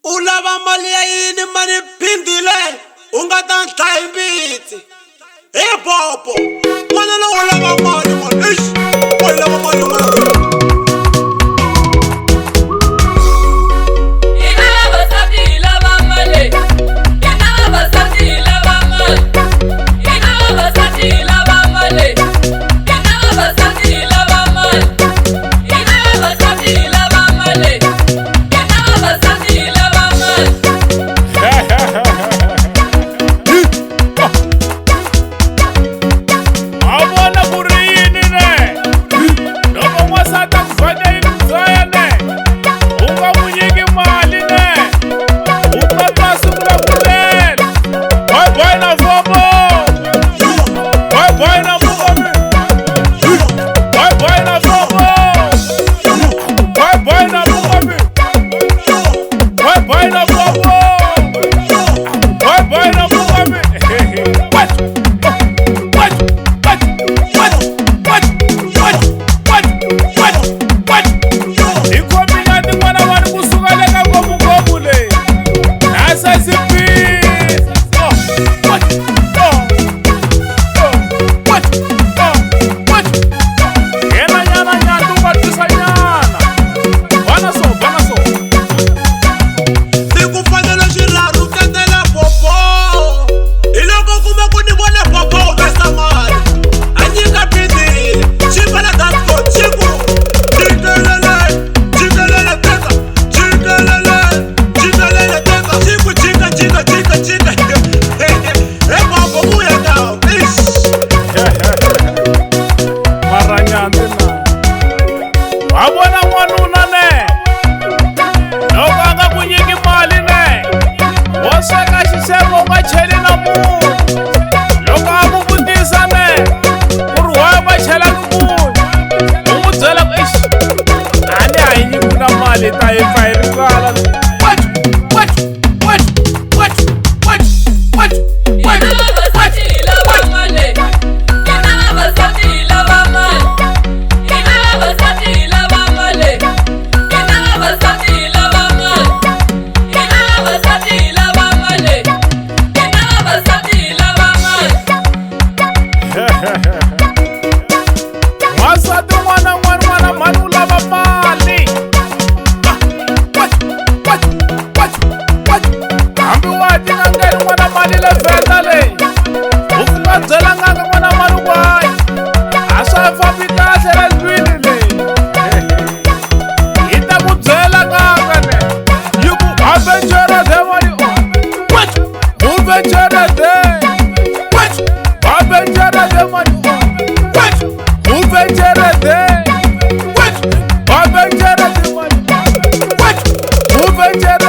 U lava mali ya yini mani phindile u nga ta nhlaya hi mbitsi he bobo n'wana lowu u lava mali mani eish u lava mali n'wana lowu. Hina vavasati hi lava mali. Hina vavasati hi lava mali. Hina vavasati hi lava mali. Hina vavasati hi lava mali. Hina vavasati hi lava mali. Hina vavasati hi lava mali. A vona ku ri yini ne loko n'wansati a ku vhakeli mudzoya ne u nga n'wi nyiki mali ne u ta twa sungula ku rila boy boy na fomo boy boy na fomo boy boy na fomo boy boy na fomo boy boy na fomo boy boy na fomo. What? What? What? What? What? What? What? What? What? Hi khomile tin'wana vanhu kusuka le ka ngopfungopfu leyi na SSP. Oh, what? Oh, oh, what? Oh, what? Yena nyana nyana u va twisa nyana. Bana so, bana so. Ni ku fanele xirharu tetela bobo hi loko kuma ku ni vone bobo humesa mali a nyika phindile xi pfala dasco xi ku jikelele jikelele teka jikelele jikelele teka xi ku jika jika jika jika he bobo vuya down eish. Maranyana na wa vona n'wanuna ne loko a nga ku nyiki mali ne wo sweka xixevo u nga cheli na munyu loko a ku vutisa ne ku ri why u nga chelangi munyu u n'wi byela ku ixi a ni ha yi nyikiwi na mali hi ta hi pfa hi rivala. What? What? What? What? What? What? What? Hina vavasati hi lava mali. Hina vavasati hi lava mali. Hina vavasati hi lava mali. Hina vavasati hi lava mali. Hina vavasati hi lava mali. Hina vavasati hi lava mali. N'wansati un'wana na un'wana n'wana mhani u lava mali. Ah, what? What? What? What? Hambi wa ha tin'angeni n'wana mali le Venda leyi u nga byela n'anga n'wana mali ku hayi a swa ha fambi kahle la ndlwini leyi yi ta ku byela n'anga ne yi ku avengerede mali what uvengerede what avengerede mali what uvengerede what avengerede mali what uvengerede.